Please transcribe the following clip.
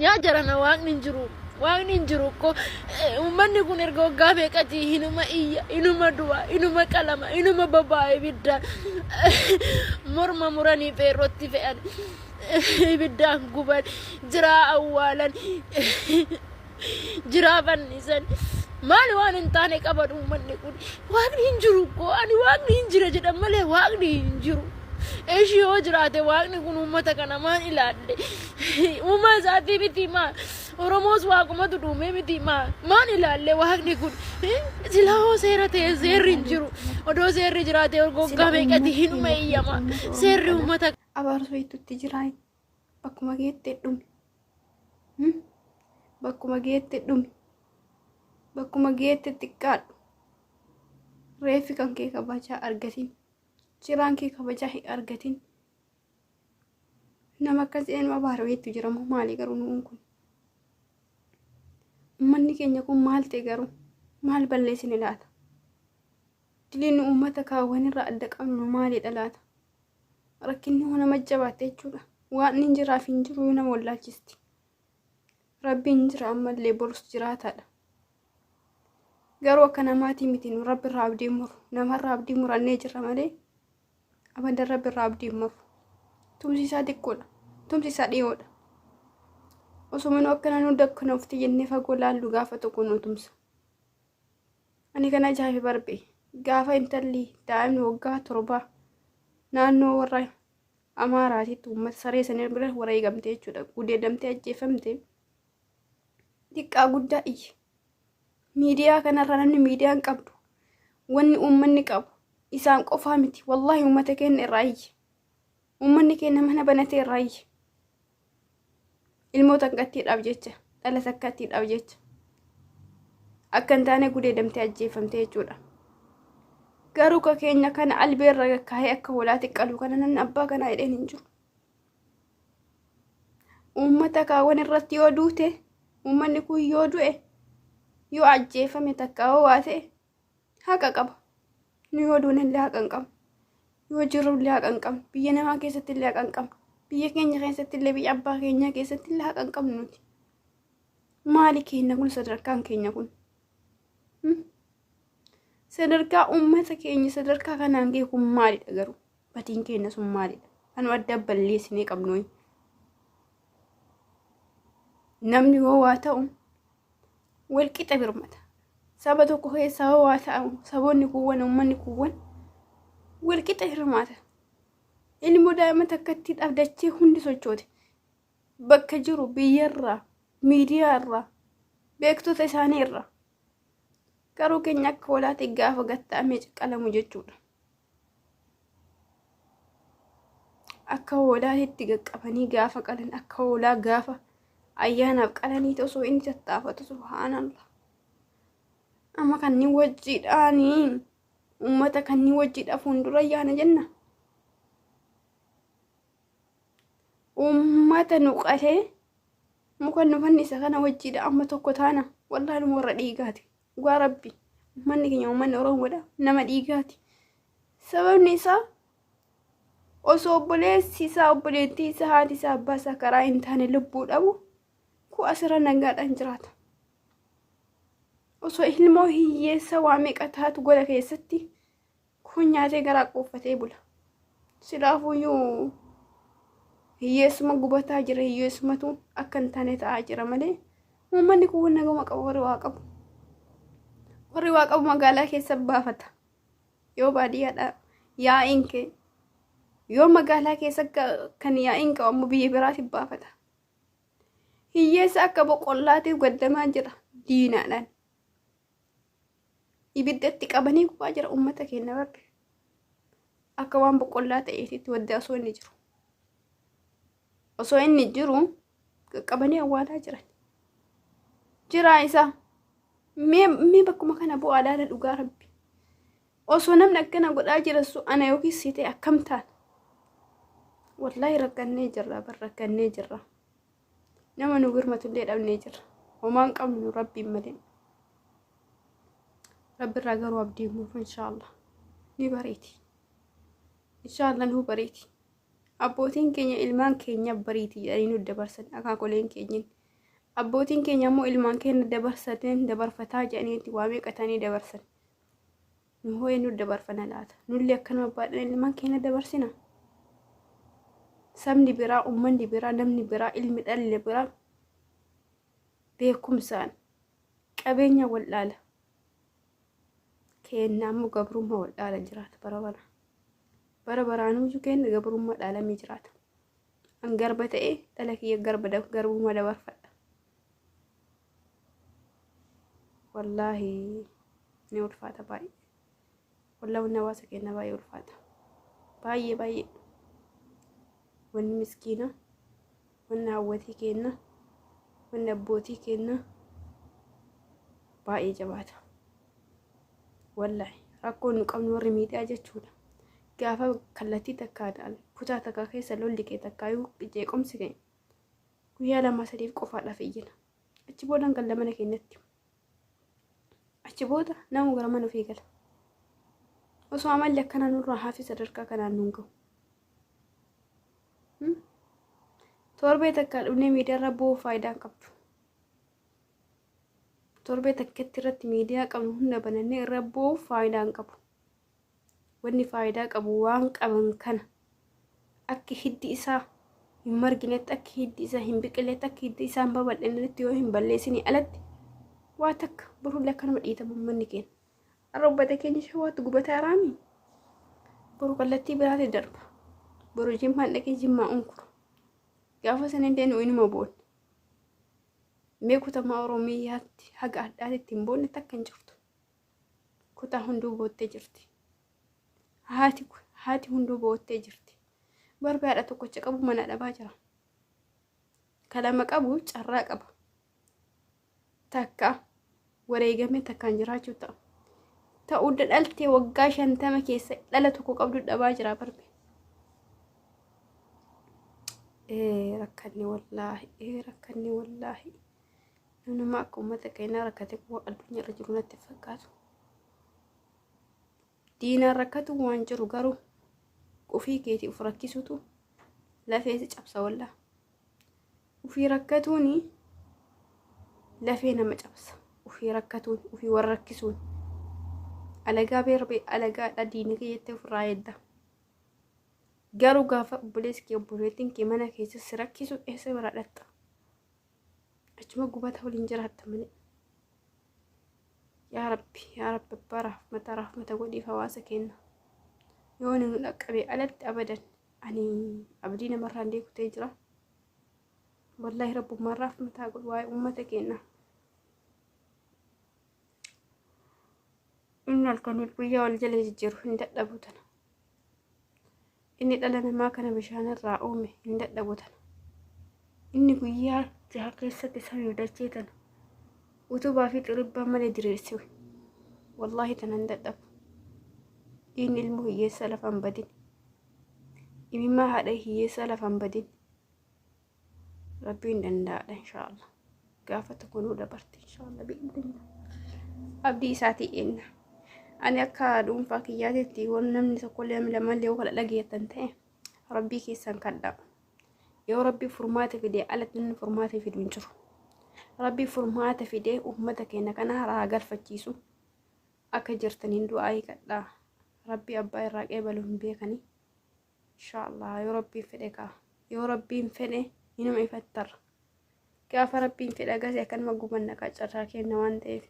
Yaa jarana, waaqni hin jiru. Waaqni hin jiru ko. Uummanni kun erga waggaa meeqatii hinuma iyya, hinuma du'a, hinuma qalama, hinuma babaa ibiddaan. Morma muranii feerrootti fe'an. Ibiddaan guban, jiraa awwaalan, jiraa fannisan. Maali waan hin taane qaban uummanni kun? Waaqni hin jiru ko. Ani waaqni hin jira jedhan malee waaqni hin jiru. Eshi, yoo jiraate waaqni kun uummata kana maan ilaalle? Uumaa isaatii miti maa? Oromoos waaqumatu dhuumee miti maa? Maan ilaalle waaqni kun? Silaa hoo seera ta'e, seerri hin jiru. Odoo seerri jiraate waggaa meeqati hinuma iyyama. Seerri uummata Abaarsa wayiitutti jiraa, bakkuma geette dhumi. Bakkuma geette dhumi. Bakkuma geette xiqqaadhu. Reeffi kan kee kabajaa argatin. Ciraan kee kabajaa hin argatin. Nama akkas jedhan abaara wayiitu jira moo maali garuu nuun kun? Uummanni keenya kun maal ta'e garuu? Maal balleessine laata? Diliin nu uummata kaawwanirraa adda qabnu maalidha laata? Rakkinni hoo nama jabaatte jechuudha. Waan inni jiraaf hin jiru nama wallaalchisti. Rabbiin jira, ammallee borus jiraataadha. Garuu akka namaatii miti, nu rabbi irraa abdii muru. Namarraa abdii murannee jirra malee abadan rabbi irraa abdii hin muru. Tumsi isaa xiqqoodha. Tumsi isaa dhiyoodha. Osuma nu akkana nu dakkanoofti jennee fagoo laallu gaafa tokko nu tumsa. Ani kan ajaa'ibe barbe gaafa intalli daa'imni waggaa 7 naannoo warra Amaaraatitti uummata saree sanii bira wareegamte jechuudha. Gudeedamtee ajjeefamte. Xiqqaa guddaa iyye. Miidiyaa kanarra namni miidiyaa hin qabdu. Wanni uummanni qabu isaan qofaa miti. Wallaahi, uummata keenya irraa iyye. Uummanni keenya mana banatee irraa iyye. Ilmoo takkattiidhaaf jecha, dhala takkattiidhaaf jecha. Akka hin taane gudeedamtee ajjeefamte jechuudha. Garuu ka keenya kana albeerra kaa'ee akka hoolaatti qalu kana namni abbaa kanaa jedheen hin jiru. Uummata kaawwan irratti yoo duute, uummanni kun yoo du'e, yoo ajjeefame, takka yoo waa ta'e haqa qaba. Nu yoo duune illee haqa hin qabnu. Yoo jirru illee haqa hin qabnu. Biyya namaa keessatti illee haqa hin qabnu. Biyya keenya keessatti illee, biyya abbaa keenyaa keessatti illee haqa hin qabnu nuti. Maali keenya kun, sadarkaan keenya kun? Sadarkaa uummata keenya sadarkaa kanaan ga'e kun maalidha garuu? Batiin keenya sun maalidha? Kan adda balleessinee qabnu. Namni yoo waa ta'u walqixa birmata. Saba tokko keessaa yoo waa ta'u saboonni kuuwwan, uummanni kuuwwan walqixa hirmaata. Ilmoo daa'ima takkatti dhabdachee hundi sochoote. Bakka jiru biyyarraa, miidiyaarraa, beektota isaaniirraa. Garuu keenya akka hoolaatti gaafa gatta'amee ciqqalamu jechuudha. Akka hoolaatti qaqqabanii gaafa qalan, akka hoolaa gaafa ayyaanaaf qalanii osoo inni tattaafatu, subhaanallah. Amma kanneen wajjiidhaanii uummata kanneen wajjiidha fuuldura ayyaana jenna. Uummata nu qalee muka nu fannisa kana wajjiidha amma tokko taana. Wallaahi, nu warra dhiigaati. Dhugaa rabbi, uummanni keenya, uummanni Oromoodha, nama dhiigaati. Sababni isaa osoo obboleessi isaa, obboleettii isaa, haati isaa, abbaa isaa karaa hin taane lubbuu dhabu, ku asirra nagaadhaan jiraata. Osoo ilmoo hiyyeessa waa meeqa taatu gola keessatti kun nyaatee garaa quuffatee bula. Silaafuyyuu hiyyeessuma gubataa jira, hiyyeessumatu akka hin taane ta'aa jira malee uummanni kun naguma qabu. Warri waa qabu. Warri waa qabu magaalaa keessa baafata. Yoo baadiyyaadha yaa'iin kee, yoo magaalaa keessa kan yaa'iin qabu ammoo biyya biraatiif baafata. Hiyyeessa akka boqqollaatiif gaddamaa jira diinaadhaan. Ibiddatti qabanii gubaa jira uummata keenya barre. Akka waan boqqollaa ta'eetitti wadda osoo inni jiru. Osoo inni jiru qaqqabanii awwaalaa jiran. Jiraa isaa. Mee bakkuma kana bu'aa laala, dhugaa rabbi. Osoo namni akkana godhaa jira su ana yookiin si ta'e akkam taana? Wallaahi, rakkannee jirra, bar rakkannee jirra. Nama nu birmatullee dhabnee jirra. Homaan qabnu rabbiin malee. Rabbirraa garuu abdii murru, inshaallah. Ni bareeti. Inshaallah nu bareeti. Abbootiin keenya ilmaan keenya bariiti jedhanii nu dabarsan, akaakoleen keenyin. Abbootiin keenya immoo ilmaan keenya dabarsateen dabarfataa jedhaniiti waa meeqatanii dabarsan. Nu hoo eenyu dabarfana laata? Nullee akkanuma baadhana ilmaan keenya dabarsina. Sabni biraa, uummanni biraa, namni biraa, ilmi dhalli biraa beekumsaan qabeenya wal dhaala. Keenna ammoo gabrummaa wal dhaala jiraata bara bara. Bara baraanuyyuu keenna gabrummaa dhaalamee jiraata. An garba ta'ee dhala kiyya garba garbummaa dabarfadha. Wallaahi ni ulfaata baay'ee. Wallaahi wanni hawaasa keenya baay'ee ulfaata. Baay'ee baay'ee. Wanni miskiina, wanni hawwatii keenya, wanni abbootii keenya baay'ee jabaata. Wallaahi rakkoon nu qabnu warri miidhaa jechuudha. Gaafa kallattii takkaan kutaa takka keessa lolli kee takkaayyuu jeequmsi kee guyyaa lama sadiif qofaadhaaf iyyina. Achi booda galla mana keenyatti. Achi booda nama gara mana ofii gala. Osoo amalli akkanaa nurraa hafi sadarkaa kanaan nuun gahu. Torbee takka dhufnee miidiyaarra bu'uu faayidaa hin qabdu. Torbee takkatti irratti miidiyaa qabnu hunda banannee irra bu'uu faayidaa hin qabu. Wanni faayidaa qabu waan qaban kana akka hiddi isaa hin marginetti, akka hiddi isaa hin biqiletti, akka hiddi isaa hin babal'annetti yoo hin balleessinii alatti waa takka borullee akkanuma dhiitama uummanni keenya. Har'a uffata keenya shawaatti gubataa jiraami. Boru kallattii biraatti darba. Boru jimmaan dhaqee jimmaa unkuru. Gaafa sana illee nu inuma boonna. Mee kutamaa Oromiyaatti haga addaatti hin boonne takka hin jirtu. Kutaa hunduu boottee jirti. Haati haati hunduu boottee jirti. Barbi haadha tokkocha qabu mana dhabaa jira. Kalama qabu carraa qaba. Takka wareegamee takkaan jiraachuu ta'a. Ta'uu dhaltee waggaa 50 keessa dhala tokko qabdu dhabaa jira barbi. Ee rakkanne wallaahi, ee rakkanne wallaahi. Namni akka uummata keenyaa rakkate kuwa addunyaa irra jiru natti fakkaatu. Diinaan rakkatu waan jiru garuu ofii keetii of rakkisutu lafee si cabsa wallaa. Ofii rakkatuuni lafee nama cabsa. Ofii rakkatuun, ofii warra rakkisuun. Alagaa beerbe alagaadha diinni kee jettee ofirraa eedda. Garuu gaafa obboleessi kee obboleettiin kee mana keessa si rakkisu eessa bira dhatta? Achuma gubata waliin jiraatta malee. Yaa Rabbi, yaa Rabbi abbaa rahmata rahmata godhiif hawaasa keenya. Yoo nu dhaqqabe alatti abadan ani abdii namarraa illee kutee jira. Wallaahi rabbummaan rahmataa godhu waa'ee uummata keenya. Inni halkaniif guyyaa wal jala jijjiiru hin dadhabu tana. Inni dhala namaa kana bishaan irraa uume hin dadhabu tana. Inni guyyaa jaha keessatti samii dachee tana utubaa fi xiribbaa malee diriirse. Wallaahi tana hin dadhabu. Dhiigni ilmoo hiyyeessaa lafa hin badin. Imimmaa haadha hiyyeessaa lafa hin badin. Rabbiin danda'aadha inshaallah. Gaafa tokko nuu dabarte inshaallah bi'idnillah. Abdii isaatii eenna. Ani akka dhuunfaa kiyyaatitti waan namni tokkollee namni lamallee yoo kana dhageettan ta'e rabbii keessan kadhaa. Yoo rabbii furmaata fidee alatti namni furmaata fidu hin jiru. Rabbii furmaata fidee uummata keenya kana haraa galfachiisu akka jirtaniin du'aa kadhaa. Rabbii abbaa irraa qeebalu hin beekanii. Inshaallah yoo rabbiin fedhe kaa. Yoo rabbiin fedhe inuma ifattarra. Gaafa rabbiin fedhe agarsiisa akkanuma gubanna kaa carraa kenna waan ta'eef.